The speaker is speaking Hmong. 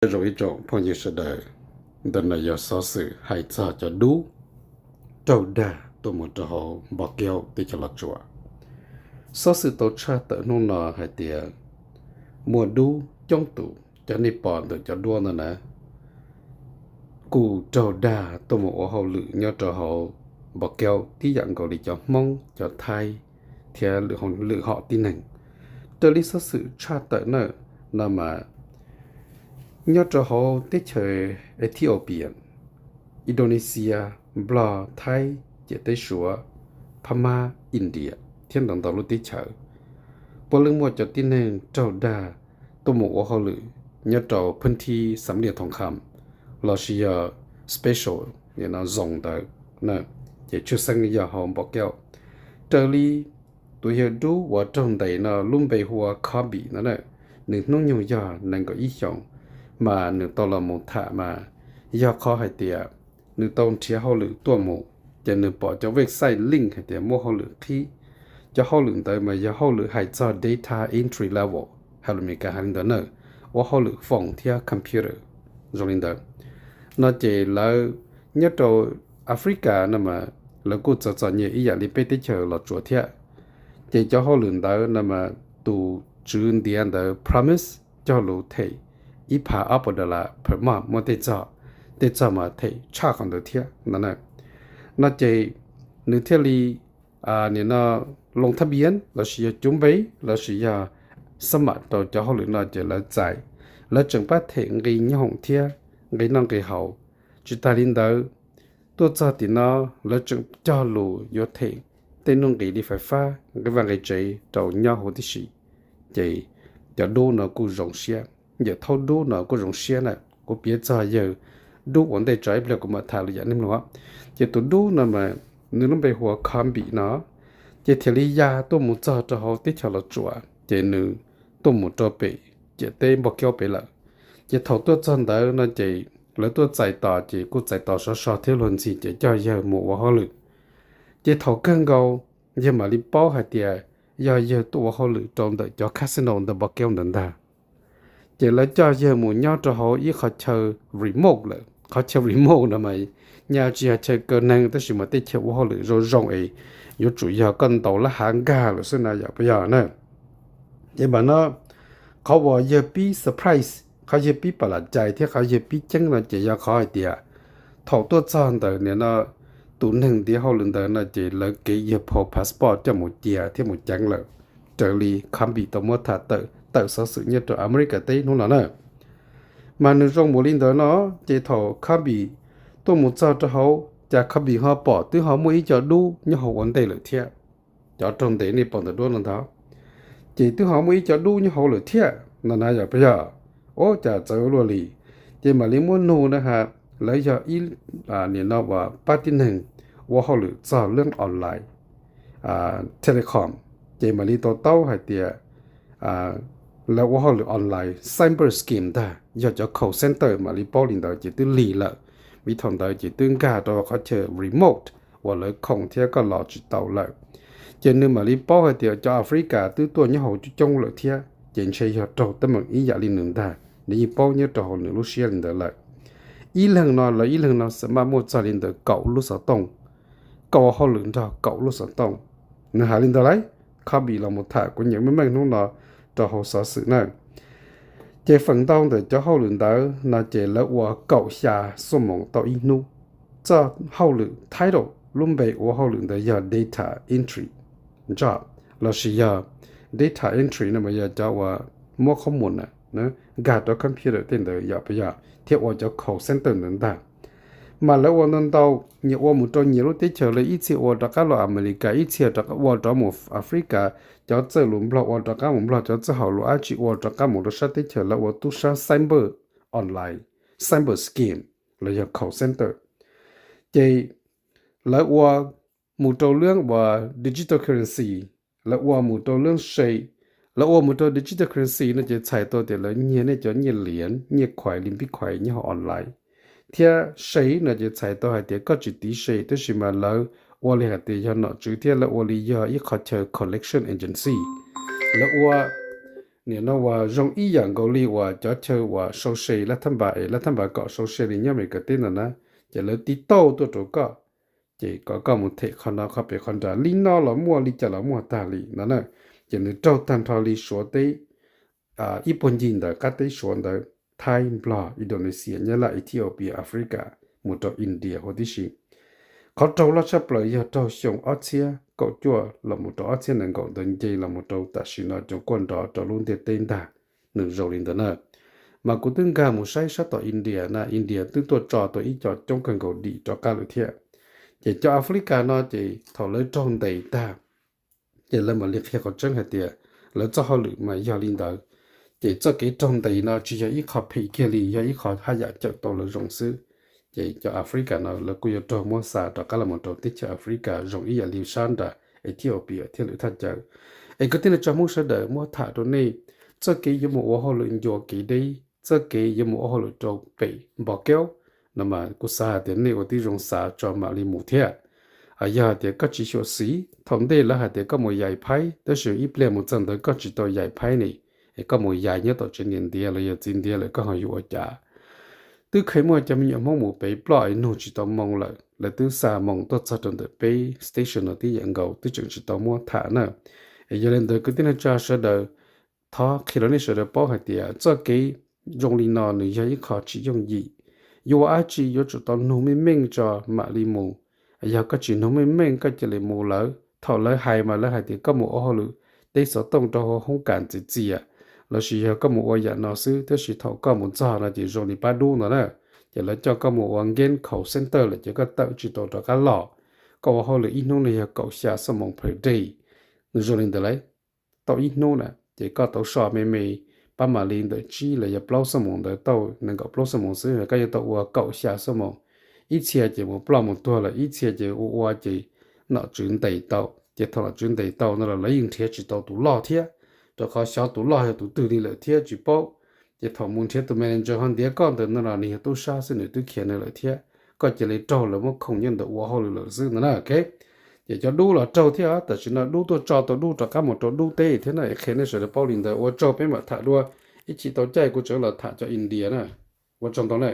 Nyob zoo ib tsoom phooj ywg sawv daws, ntawm no yog xov xwm hais txog cov dub raug dag tuaj mus rau hauv Npauj Kaub teb chaws Los Tsuas. Xov xwm tau tshaj tawm hnub no hais tias muaj dub coob tus, cov nej pom ntawm cov duab ntawd na, kuj raug dag tuaj mus ua hauj lwm nyob rau hauv Npauj Kaub tib yam nkaus li cov Hmoob, cov Thaib thiab lwm hom tib neeg. Raws li xov xwm tshaj tawm na, no mas nyob rau hauv teb chaws Ethiopia, Indonesia, Nplog, Thaib, ciam teb Suav, Phab Mab, India thiab ntau ntau lub teb chaws, puav leej muaj cov tib neeg raug dag tuaj mus ua hauj lwm nyob rau pheej thib xam liaj thoos kham lossis yog special zone ntawd, ces tshwj xeeb yog hauv Npauj Kaub. Raws li tus yawg dub uas raug ntes no lub npe hu ua Khabi no na, nws hnub nyoog yog nees nkaum ib xyoos, mas nws tau los mus tham mas yog qhov hais tias nws tau nrhiav hauj lwm tuaj mus, ces nws pom cov website link hais tias muaj hauj lwm qhib. Cov hauj lwm ntawd mas yog hauj lwm hais txog data entry level, hais lus Meskas hais li ntawd na, ua hauj lwm foos thiab computer zoo li ntawd. No ces lawv nyob rau Africa no mas lawv kuj txom txom nyem ib yam li peb teb chaws Los Tsuas thiab. Ces cov hauj lwm ntawd no mas tus tswv ntiav ntawd promise cog lus them ib phav ob puas dollar per month, muaj tej txog, tej txog mas them tshaj qhov ntawd thiab no. No ces nws thiaj li nim no loo thab npiav lossis yog cuv npe lossis yog xab mam rau cov hauj lwm no ces lawv txais, lawv tseem pab them nqi nyob hoom thiab nqi noj nqi haus. Tsis tas li ntawd, tuaj txog tim no lawv tseem cog lus yuav them tej nuj nqis li fais fab, nqi vaj nqi tsev rau nyob huv tib si. Ces cov dub no kuj zoo siab, yawm thaub dub no kuj zoo siab na. Kuv piav txog yawg dub ua ntej tso, ib pliag kuv mam tham lus yam nej mloog. Ces tus dub no mas nws lub npe hu ua Khabi no, ces thiaj li ya tuaj mus txog rau hauv teb chaws Los Tsuas, ces nws tuaj mus rau pem ciam teb Npauj Kaub pem lawm. Ces thaum tuaj txog ntawd no ces lawv tuaj txais tos ces kuj txais tos sov so thiab luag ntxhi ces coj yawg mus ua hauj lwm. Ces thaum kawg nkaus yawg mam li paub hais tias yog yawg tuaj ua hauj lwm rau ntawm cov casino ntawm Npauj Kaub ntawd ntag. Ces lawv coj yawg mus nyob rau hauv ib qhov chaw remote lawm. Qhov chaw remote no mas nyaj tsis yog chaw kaw neeg tab sis mas tej chaw ua hauj lwm zoo zoo es yuav tsum yog koj ntaus lab hav nkag lawm xwb na, yog puas yog na? Ces mas no, qhov uas yawg pib surprise, qhov yawg pib pam lam cai thiab qhov yawg pib ceeb no ces yog qhov hais tias thaum tuaj txog ntawm nim no tus neeg ntiav hauj lwm ntawd no ces lawv kev yawg phau passport coj mus cia thiab mus ceev lawm, raws li Khabi tau muab tham tawm tawm xov xwm nyob rau America teb hnub no na. Mas nws zoo mus li ntawd no, ces thaum Khabi tuaj mus txog rau hauv, cas Khabi ho pom twb ho muaj ib co dub nyob hauv ua ntej lawm thiab. Cov raug ntes nej pom ntawm duab no ntag, ces twb ho muaj ib co dub nyob hauv lawm thiab no na, yog puas yog? Ua cas txawv ua luaj li. Ces mam li muab nug na has, lawv yog ib, nim no uas pab tib neeg ua hauj lwm txog lub online, telecom, ces mam li tau taub hais tias lawv ua hauj lwm online cyber scam ntag, yog cov call center mam li paub li ntawd ces twb lig lawm, vim thaum ntawd ces twb nkag rau qhov chaw remote uas lawv khoom thiab koj los tsis tau lawm. Ces nws mam li paub hais tias cov Africa twb tuaj nyob hauv coob coob lawm thiab, ces ntshe yog raug teeb meem ib yam li nws ntag, nws yeej paub nyob rau hauv nws lub siab li ntawd lawm. Ib leeg no, lawv ib leeg no xam maj muaj txog li ntawd kaum lub xov tooj, kaum hauj lwm nrog kaum lub xov tooj. Nws hais li ntawd lauj, Khabi los mus tham kuv nyeem meej meej hnub no rau hauv xov xwm na. Ces feem ntau ntawm cov hauj lwm ntawd no ces lawv ua kaum xya xuab moos tau ib hnub. Txoj hauj lwm title, lub npe ua hauj lwm ntawd yog data entry job, lossis yog data entry no mas yog cov uas muab qhob muas na nkag rau computer tej ntawd, yog puas yog, thiab ua cov call center ntawd ntag. Mas lawv ua ntau ntau, nyias ua mus rau nyias lub teb chaws, lawv ib txhia ua rov qab los America, ib txhia ua rov mus Africa, cov txawj lus Nplog ua rov qab mus Nplog, cov txawj hauv lus dab tsi ua rov qab mus rau sab teb chaws, lawv ua tub sab cyber online, cyber scam los yog call center. Ces lawv ua mus rau lub uas digital currency, lawv ua mus rau lub se, lawv ua mus rau digital currency no ces txhais tau tias lawv nyiag nej cov nyiaj liam, nyiaj khuais li npib khuais nyob hauv online, thiab se no ces txhais tau hais tias koj tsis tiv se tab sis mas lawv ua li hais tias yog nom tswv thiab lawv ua li yog ib qho chaw collection agency. Lawv ua nim no uas zoo ib yam nkaus li uas cov chaw uas sau se lab thab npas es lab thab npas kom sau se li nyob Amelikas teb ntawd na, ces lawv tiv tauj tuaj rau koj, ces kom koj mus them qhov no qhov pem qhov nrad li no los muaj li cas los muaj tag li no na. Ces nws raug tag nrho li Suav teb ib puag ncig ntawd qab teb Suav ntawd, Thaib, Nplog, Indonesia, Nyab Laj, Ethiopia, Africa, mus rau India huv tib si. Qhov raug loj tshaj plaws yog raug xyoo ob txhiab kaum cuaj los mus rau ob txhiab nees nkaum ntawd nce los mus rau tam sim no cov kuaj nrov rau lub ntiaj teb ntag. Nws zoo li ntawd na. Mas kuv twb nkag mus saib sab tom India na, India twb tuaj tso tau ib co coob kawg nkaus dim rov qab lawm thiab. Ces cov Africa no ces thaum lawv raug ntes tag, ces lawv mam li qhia qhov tseeb hais tias lawv txoj hauj lwm mas yog li ntawd. Ces txoj kev raug ntes no tsis yog ib qho phem kiag li, yog ib qho haj yam cawm tau lawv zoo xwb. Ces cov Africa no lawv kuj yuav raug muab xa rov qab los mus rau teb chaws Africa zoo ib yam li sab nram Ethiopia thiab lwm thaj chaw. Es kwv tij neej tsa Hmoob sawv daws, muab tham rau nej, txoj kev yuav mus ua hauj lwm ncua kev deb, txoj kev yuav mus ua hauj lwm rau pem Npos Keub no mas kuv xav hais tias nej ua tib zoo xav tso mam li mus thiab. Yog hais tias koj tsis xyuam xim, thaum ntej lawv hais tias koj mus yais phaib, tab sis ib pliag mus txog ntawd koj tsis tau yais phaib ne, es koj mus yais nyob tom tsev niam ntiav los yog txiv ntiav lawm koj ho yuav ua cas? Twb kheev muaj cov me nyuam Hmoob mus pem ploj es nug tsis tau moo lawm, lawv twb xa moo tuaj txog rau ntawm peb station no tib yam nkaus, twb tseem tsis tau muab tham na. Es yog li ntawd kwv tij neej tsa sawv daws, thov qhia rau nej sawv daws paub hais tias txoj kev zoo li no nws yog ib qho tsis yooj yim. Yuav ua dab tsi yuav tsum tau nug meej meej tso mam li mus. Yog koj tsis nug meej meej koj cia li mus lawm, thaum lawv hais mas lawv hais tias koj mus ua hauj lwm teb xov tooj rau hauv hoob kas txias txias, lossis yog koj mus ua yam no xwb, tab sis thaum koj mus txog no ces zoo li pab dub ntawd na. Ces lawv coj koj mus ua nkeeb call center lawm ces koj tawm tsis tau rov qab los. Koj ua hauj lwm ib hnub no yog kaum xya xuab moos per day. Nws zoo li ntawd lauj. Tau ib hnub na ces koj tau so me me, pab mam li ntawm tsib los yog plaub xuab moos ntawd tau nees nkaum plaub xuab moos xwb, koj yuav tau ua kaum xya xuab moos. Ib txhia ces mus ploj mus tuag lawm, ib txhia ces ua ua ces nom tswv ntes tau, ces thaum nom tswv ntes tau no los lawv yeej nrhiav tsis tau tus loj thiab, rau qhov xyov tus loj yog tus twg li lawm thiab tsis paub. Ces thaum mus nrhiav tus manager ho ntiav koj ntawd no los nws yog tub sab xwb, nws twb khiav nws lawm thiab, koj cia li raug lawv muab khoom nyob ntawd ua hauj lwm lawm xwb no na. Ces cov dub los raug thiab, tam sim no dub tuaj tso tau dub rov qab mus rau dub teb thiab na. Qhia nej sawv daws paub li ntawd, ua tsaug peb mam tham dua. Ib chim tau caij kuv tseem los tham cov India na. Ua tsaug ntau na.